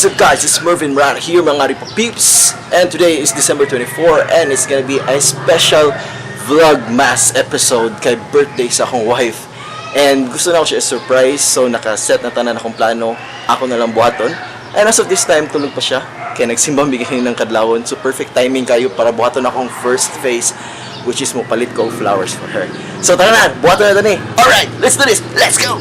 What is up, guys? It's Mervin right here, mga Ripa Peeps. And today is December 24 and it's gonna be a special vlogmas episode kay birthday sa akong wife. And gusto na ako siya surprise, so nakaset na tanan akong plano. Ako na lang buhaton. And as of this time, tulog pa siya. Kaya nagsimbang bigay ng kadlawon. So perfect timing kayo para buhaton akong first phase, which is mo palit ko flowers for her. So tara na, buhaton na tani. Alright, let's do this! Let's go!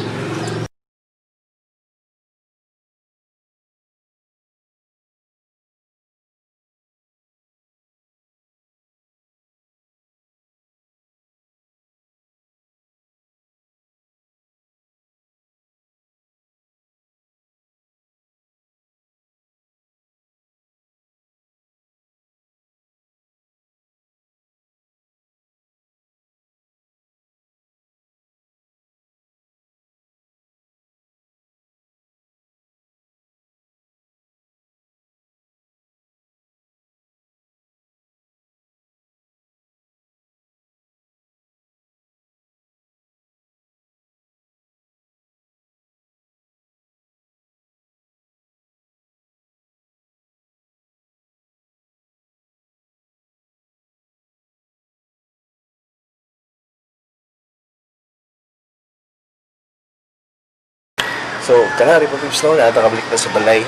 So, kana Ripa Peeps, no, naa ta kabalik na sa balay.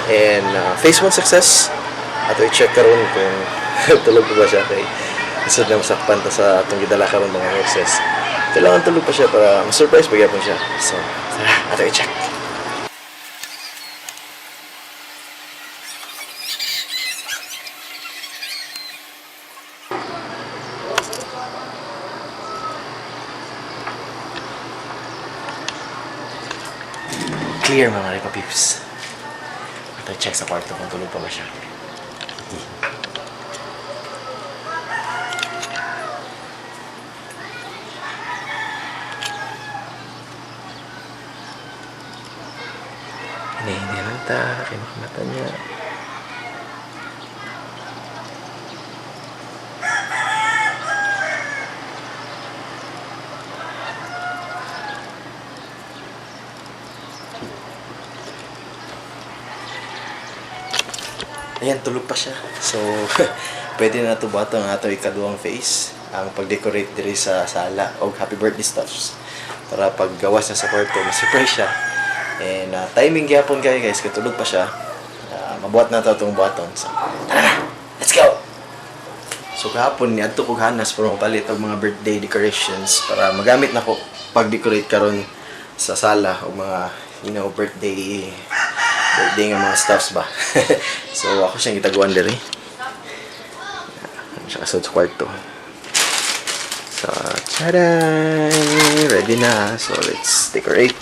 And phase 1 success. Ato i-check karon kung tulog pa ba siya kay isod na masakpan ta sa atong gidala karon mga roses. Kailangan tulog pa siya para ma-surprise pa gyapon siya. So, tara, ato i-check. Clear, mga Ripa Peeps. Ato i-check sa kwarto kung tulog pa ba siya. Hindi lang ta, kay makamata niya. Ayan, tulog pa siya. So, pwede na ito ba ang ato ikaduhang phase, ang pag-decorate diri sa sala og happy birthday stuffs. Para pag gawas na sa kwarto, ma-surprise siya. And timing gyapon kayo guys, katulog pa siya. Mabuhat na ito itong buhaton. So, tara na! Let's go! So, kahapon, niadto kog hanas para mapalit og mga birthday decorations para magamit na ko pag-decorate karon sa sala og mga, birthday birthday nga mga stuffs ba. So, ako siyang gitaguan diri. Ano siya kasod sa kwarto. So, tada! Ready na. So, let's decorate.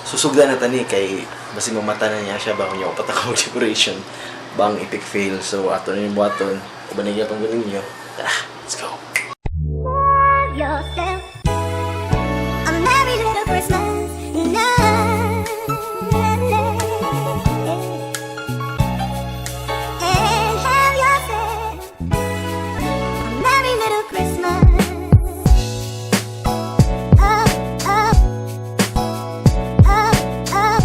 Susugdan na tani kay basig mamata na niya siya ba kung niya upat ako decoration bang epic fail. So, ato na yung buhaton. Uban na gyapon ko ninyo. Tara, let's go! Yourself a merry little Christmas now. And have yourself a merry little Christmas. Up, up, up, up,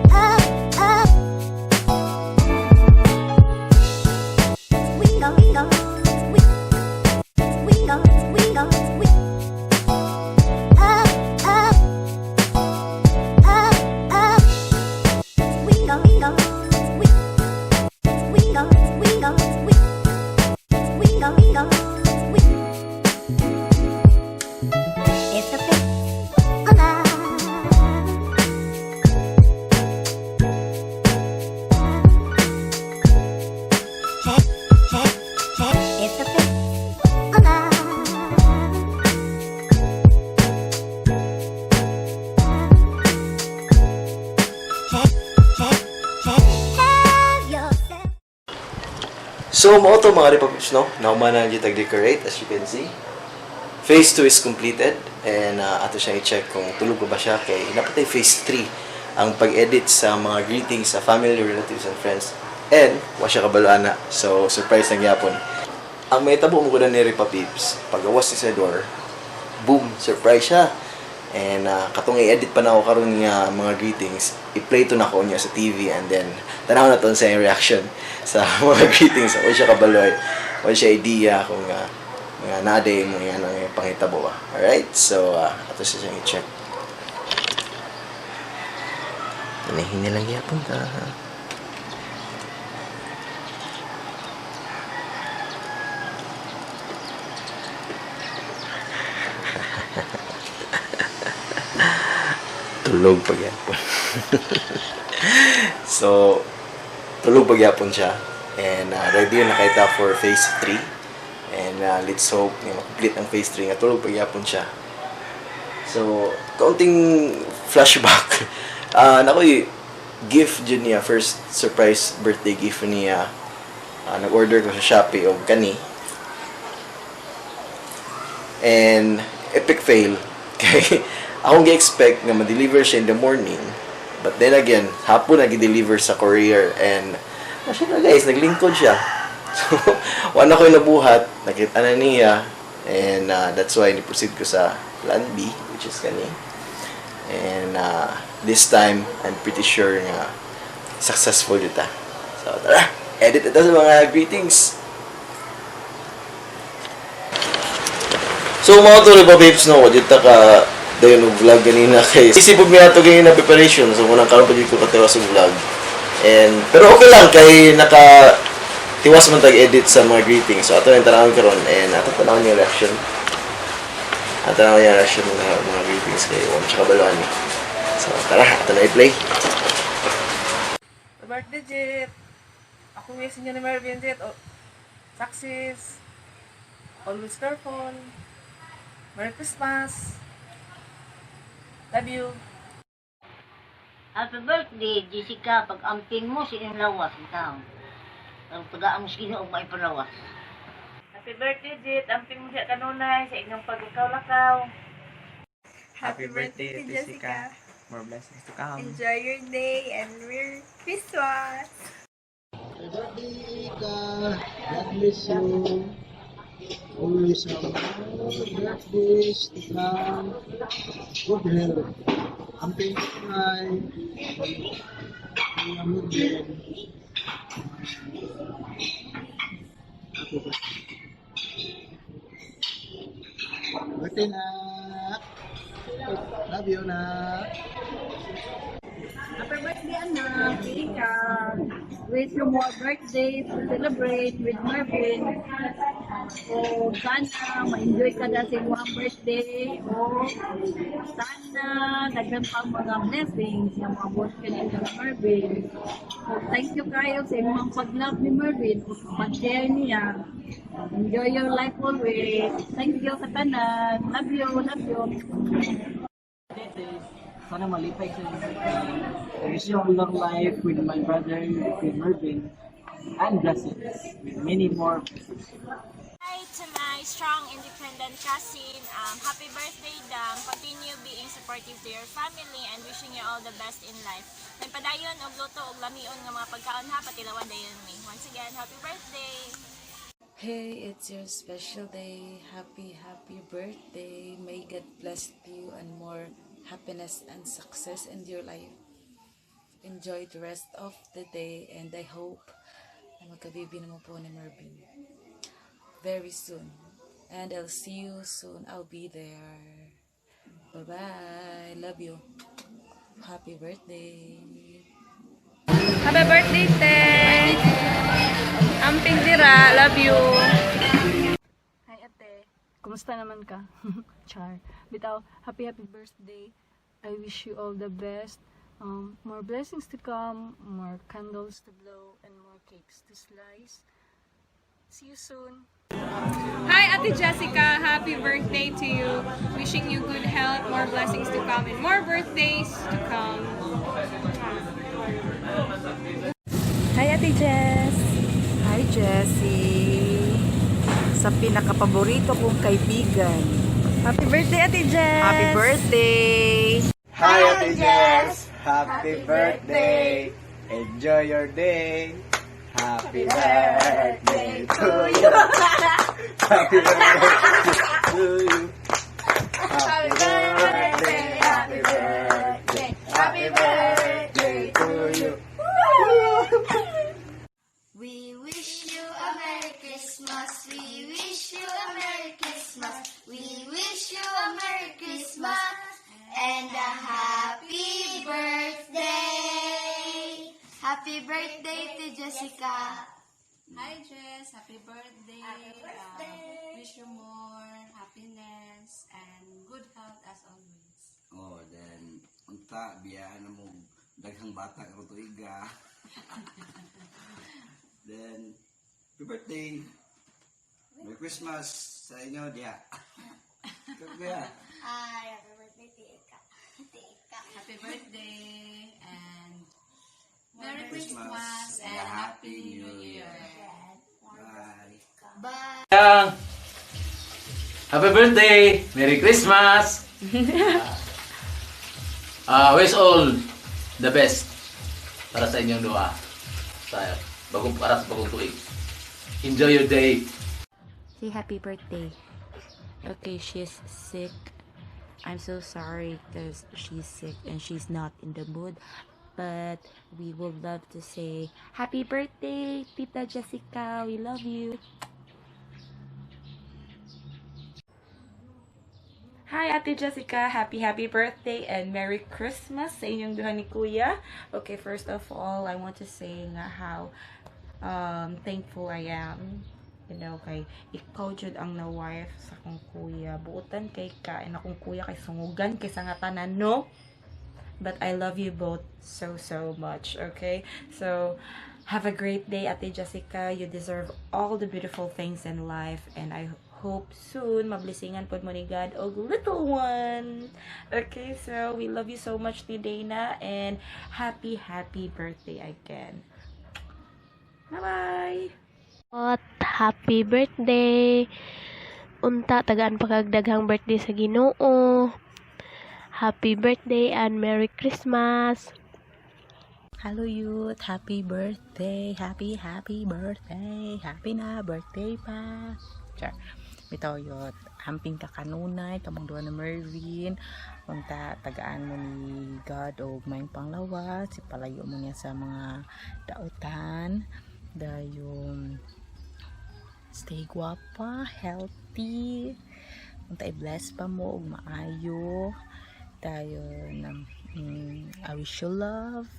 up, up. We go, we go, we go, we go, we up, up, up, up. We go, we go, we go, we go, we go, we go, we. It's the fifth alive. Hey, hey, hey, it's the fifth alive. Hey, hey, hey, have yourself. So, mao to mga Ripa Peeps, no? Nauma na ang decorate as you can see. Phase 2 is completed and ato siyang i-check kung tulog pa ba siya kay napatay phase 3 ang pag-edit sa mga greetings sa family, relatives, and friends. And wa siya kabalo ana. So, surprise lang gyapon. Ang may tabo mo ko na ni Ripa Peeps, pagawas ni sa door, boom, surprise siya. And katong i-edit pa nako karon nga mga greetings, i-play to nako niya sa TV and then tanaw na to sa iyang reaction sa mga greetings. Ako siya kabaloy. Wala siya idea kung mga nade mo yan ang pangitabo ba. Alright? So, ato siya siyang i-check. Tanahin nilang gyapon ta. Tulog pagyapon. So, tulog pagyapon siya. And ready na kita for phase 3. And let's hope nga complete ang phase 3 nga tulog pagyapon siya. So, kaunting flashback. Nakoy gift jud niya, first surprise birthday gift niya. Nag-order ko sa Shopee og kani. And epic fail. Kay akong gi-expect nga ma-deliver siya in the morning. But then again, hapon na gi-deliver sa courier and syempre guys, naglingkod siya. So, wala ko nabuhat, nakita na niya and that's why ni-proceed ko sa plan B, which is kani. And this time, I'm pretty sure nga successful dita. So, tara, edit ito sa mga greetings. So, mga to ba babes, no, dito ka dayon og vlog ganina kay isip mi ato ganina preparation, so unang karon pa jud ko katiwas og vlog. And pero okay lang kay naka tiwas man tag edit sa mga greetings. So ato yung tanawon karon and ato tanawon yung reaction. Ato tanawon yung reaction ng mga greetings kay wa siya kabalo ani. So tara, ato na i-play. Happy birthday, Jet! Ako wish niyo ni Marvin, Jet. Oh, success! Always careful! Merry Christmas! Love you! Happy birthday, Jessica. Pag-amping mo sa iyong lawas, ikaw. Ang tagaan mo sa Ginoo maipalawas. Happy birthday, Jet! Amping mo siya kanunay sa inyong paglakaw-lakaw. Happy birthday, Jessica. More blessings to come. Enjoy your day and Merry Christmas! Happy birthday, Ika. God bless you. Always have more birthdays to come. Good health. Amping kamay. Kuya Murden. Happy birthday. Birthday na. Love you na. Happy birthday, anak. Jessica. Wish you more birthdays to celebrate with Marvin. O sana ma-enjoy ka na sa imong birthday. O sana daghan pang mga blessings nga maabot ka ninyo ni Marvin. O thank you kayo sa imong pag-love ni Marvin o pag-share niya. Enjoy your life always. Thank you sa tanan. Love you, love you. Sana malipay sa birthday. I wish you a long life with my brother, with Mervin, and blessings, with many more blessings. Hi to my strong, independent cousin. Happy birthday, Dam. Continue being supportive to your family and wishing you all the best in life. Nagpadayon og luto og lamion nga mga pagkaon ha, patilawan dayon mi. Once again, happy birthday! Hey, it's your special day. Happy, happy birthday. May God bless you and more happiness and success in your life. Enjoy the rest of the day and I hope na magkabibi na mo po ni Mervin very soon. And I'll see you soon. I'll be there. Bye-bye. Love you. Happy birthday. Happy birthday, te! Amping dira, love you! Hi ate, kumusta naman ka? Char. Bitaw, happy happy birthday. I wish you all the best. More blessings to come, more candles to blow, and more cakes to slice. See you soon. Hi, Ate Jessica! Happy birthday to you! Wishing you good health, more blessings to come, and more birthdays to come. Hi, Ate Jess! Hi, Jessie! Sa pinakapaborito kong kaibigan. Happy birthday, Ate Jess! Happy birthday! Hi, Ate Jess! Happy birthday! Enjoy your day! Happy birthday to you! Happy birthday to you! Happy birthday. Happy birthday to Jessica. Hi Jess, happy birthday. Happy birthday. Wish you more happiness and good health as always. Oh, then unta biyaan na mo daghang bata karon tuiga. Then happy birthday. Merry Christmas sa inyo diha. Kuya. Hi, happy birthday, Tika. Tika. Happy birthday and Merry Christmas and a Happy New Year. Bye. Bye. Happy birthday! Merry Christmas! Wish all the best para sa inyong duha sa bagong tuig. Enjoy your day. Say happy birthday. Okay, she's sick. I'm so sorry because she's sick and she's not in the mood. But we would love to say happy birthday, Tita Jessica. We love you. Hi, Ate Jessica. Happy, happy birthday and Merry Christmas sa inyong duha ni Kuya. Okay, first of all, I want to say nga how thankful I am. Kay ikaw jud ang na-wife sa akong kuya. Buotan kay ka, and akong kuya kay sungugan kay sa nga tanan, no? But I love you both so, so much, okay? So, have a great day, Ate Jessica. You deserve all the beautiful things in life, and I hope soon mablesingan pod mo ni God og little one. Okay, so we love you so much, Dana, and happy, happy birthday again. Bye-bye! Happy birthday! Unta tagaan pa kag daghang birthday sa Ginoo. Happy birthday and Merry Christmas. Hello youth, happy birthday, happy happy birthday, happy na birthday pa. Char. Bitaw yut, amping ka kanunay, kamong duha ni Mervin. Unta tagaan mo ni God og maayong panglawas, ipalayo mo niya sa mga dautan. Dayon stay guwapa, healthy. Unta i-bless pa mo og maayo. Dayon I wish you love,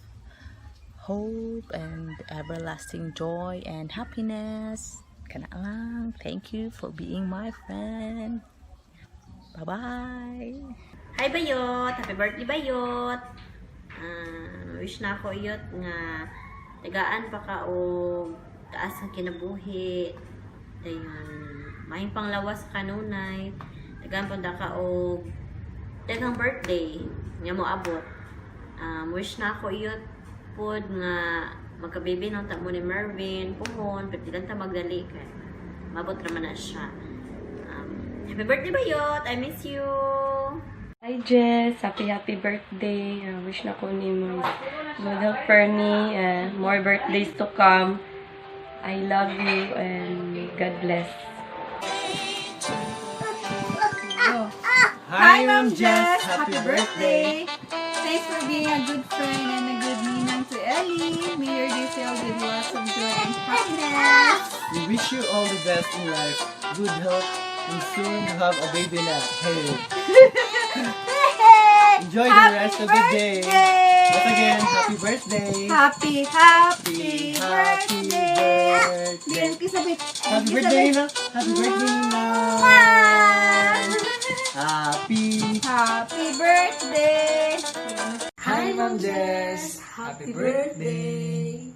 hope, and everlasting joy and happiness. Kana lang. Thank you for being my friend. Bye-bye. Hi Bayot! Happy birthday, Bayot! Wish nako, Yot, nga tagaan pa ka og taas ang kinabuhi. Dayon, maayong panglawas kanunay. Tagaan pa ka og daghang birthday nga moabot. Wish nako, Yot, pod nga magka-baby na ta mo ni Mervin puhon, pero di lang ta magdali kay mabot ra man na siya. Happy birthday, Bayot! I miss you! Hi Jess! Happy happy birthday! Wish nako nimo good health for me, more birthdays to come. I love you and God bless. Hi, Ma'am Jess! Happy birthday! Thanks for being a good friend and a good ninang to Ellie. May your day filled with lots of joy and happiness. We wish you all the best in life, good health, and soon you have a baby na. Hey! Enjoy the rest of the day. Once again, happy birthday! Happy, happy, Happy birthday! birthday! Kisabit. Happy birthday, Nina! Happy birthday, Nina! Happy! Happy birthday! Hi, Ma'am Jess! Happy birthday!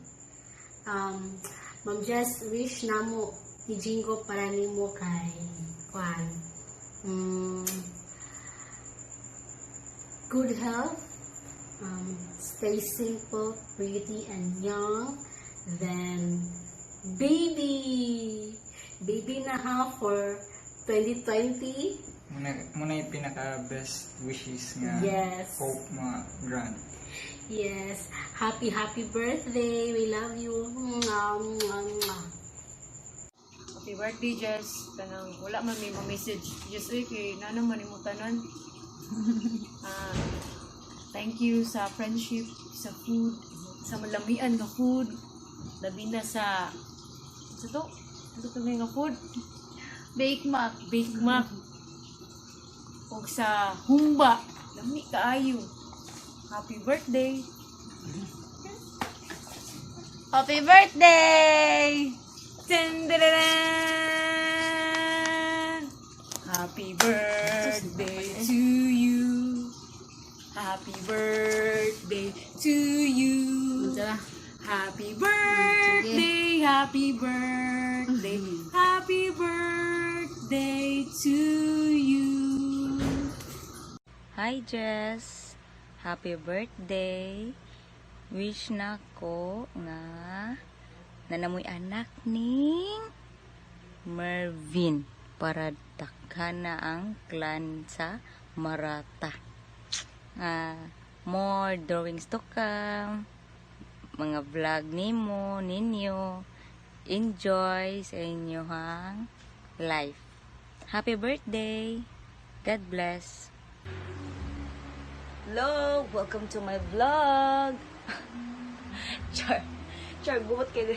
Ma'am Jess, wish namo ni Jingo para nimo kay kwan. Good health, stay simple, pretty, and young. Then, baby! Baby na ha for 2020. Mao na yung pinaka best wishes nga hope ma grant. Yes. Happy, happy birthday. We love you. Mwah, mwah, mwah. Happy birthday, Jess. Kanang wala man may ma-message. Jess, uy, kay nano man nimo tanan. Thank you sa friendship, sa food, sa malamian nga food. Labi na sa to, sa to nga food. Bake Mac. Bake Mac. Og sa humba. Lami kaayo. Happy birthday. Happy birthday! Dun, dun, dun, dun. Happy birthday to you. Happy birthday to you. Happy birthday, happy birthday, happy birthday to you. Hi Jess! Happy birthday! Wish na ko nga nanamoy anak ning Mervin para daghan na ang clan sa Marata. Ah, more drawings to come, mga vlog nimo, ninyo. Enjoy sa inyong life. Happy birthday! God bless! Hello! Welcome to my vlog! Char. Char, gumot kayo.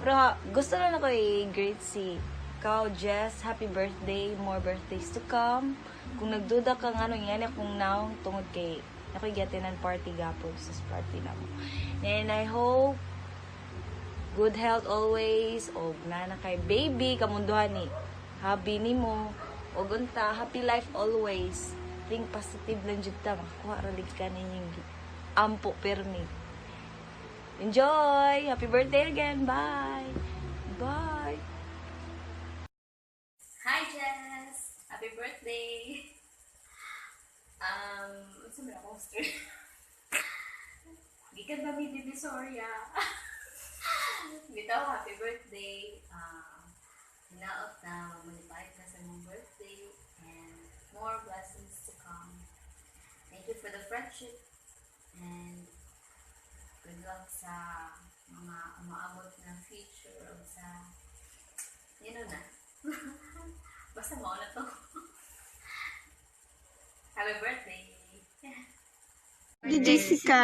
Pero gusto lang ako i-greet si Kao Jess. Happy birthday. More birthdays to come. Kung nagduda ka nga nung yan akong naong tungod kay ako'y gatinan party gapon sa party na mo. And I hope good health always og nana kay baby kamunduhan ni happy nimo og unta happy life always. Think positive lang jud ta, makakuha ra lig ka ninyong ampo permi. Enjoy! Happy birthday again! Bye! Bye! Hi, Jess! Happy birthday! Unsa man akong story? Gikan ba mi Divisoria? Bitaw, happy birthday! Hinaot na malipay ka sa imong birthday and more blessings to come. Thank you for the friendship and good luck sa mga umaabot na future o sa you know na. Basta mao na to. Happy birthday! Jessica.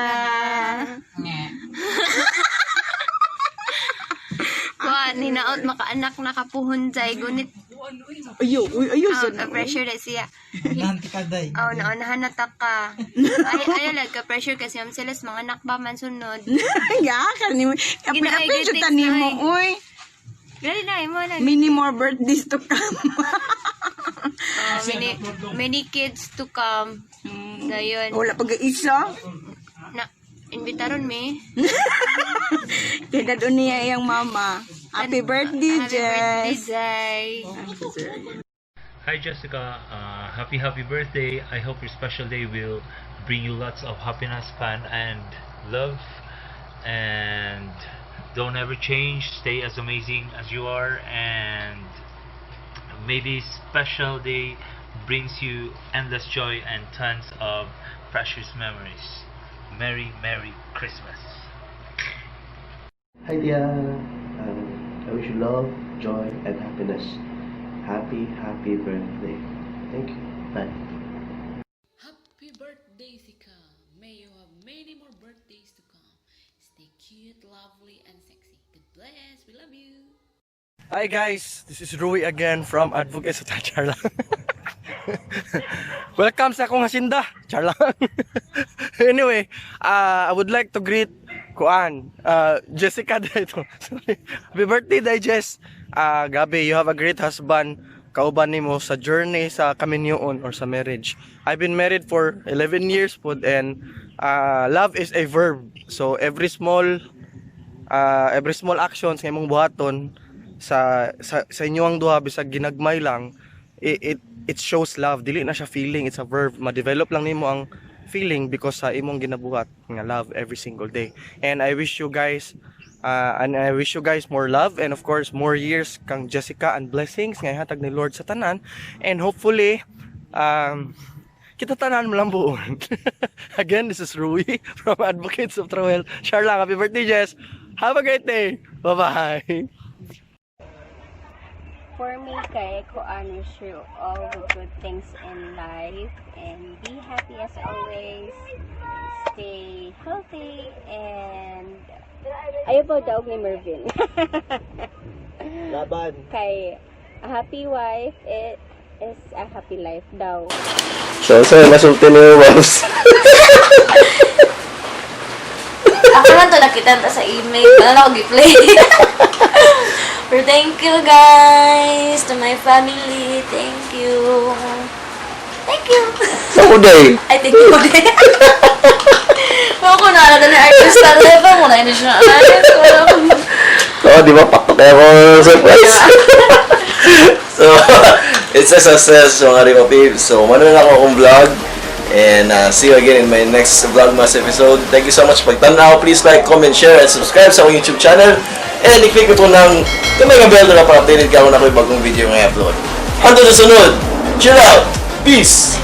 Kuan, hinaot makaanak na kapuhon jay gunit. Ayo, uy, ayo Oh, pressure na siya. Oh, naunahan na ta ka. Ay, ay, lang ka pressure kasi am sila mga anak ba man sunod. Ya, kani mo. Ginoo, Apil greetings ta nimo, na, eh. uy. Gali na mo na. Many more birthdays to come. Oh, many, many kids to come. Dayon. Wala pag isa. Na, imbitaron mi. Kaya dadon niya iyang mama. Happy birthday, Happy birthday, Jess. Jay. Hi Jessica, happy happy birthday. I hope your special day will bring you lots of happiness, fun and love, and don't ever change. Stay as amazing as you are, and may this special day brings you endless joy and tons of precious memories. Merry Merry Christmas. Hi dear, I wish you love, joy, and happiness. Happy, happy birthday. Thank you. Bye. Happy birthday, Sika. May you have many more birthdays to come. Stay cute, lovely, and sexy. God bless. We love you. Hi guys, this is Rui again from Advocates sa Char lang. Welcome sa akong hasinda. Char lang. Anyway, I would like to greet Kuan, Jessica dito. Sorry. Happy birthday, Day Jess. Gabi, you have a great husband. Kauban nimo sa journey sa kaminyoon or sa marriage. I've been married for 11 years pod and love is a verb. So every small actions nga imong buhaton sa inyong duha, bisag ginagmay lang, it shows love. Dili na siya feeling, it's a verb. Ma-develop lang nimo ang feeling because sa imong ginabuhat nga love every single day. And I wish you guys more love and, of course, more years kang Jessica and blessings nga ihatag ni Lord sa tanan, and hopefully kita tanan mo lang buon. Again, this is Rui from Advocates of True Health. Charla, happy birthday, Jess. Have a great day. Bye-bye. For me, kay kuan, wish you all the good things in life and be happy as always. Stay healthy and ayaw po daog ni Mervin. Laban. Kay a happy wife it is a happy life daw. So, masulti niyo, boss. Ako man to nakita ta sa email. Wala na ako gi-play. Pero thank you guys to my family. Thank you. Thank you. Ako day. Ay, thank you. Ako na na ni artist level mo na ini siya. Ay, So, di ba, paktok kaya ko surprise. So, it's a success, mga Ripa Peeps. So, mano na ako akong vlog. And see you again in my next Vlogmas episode. Thank you so much pagtanaw. Please like, comment, share, and subscribe sa akong YouTube channel. And i-click ko ng kamay nga bell na para updated ka kung ako'y bagong video nga i-upload. Hanggang sa sunod! Chill out! Peace!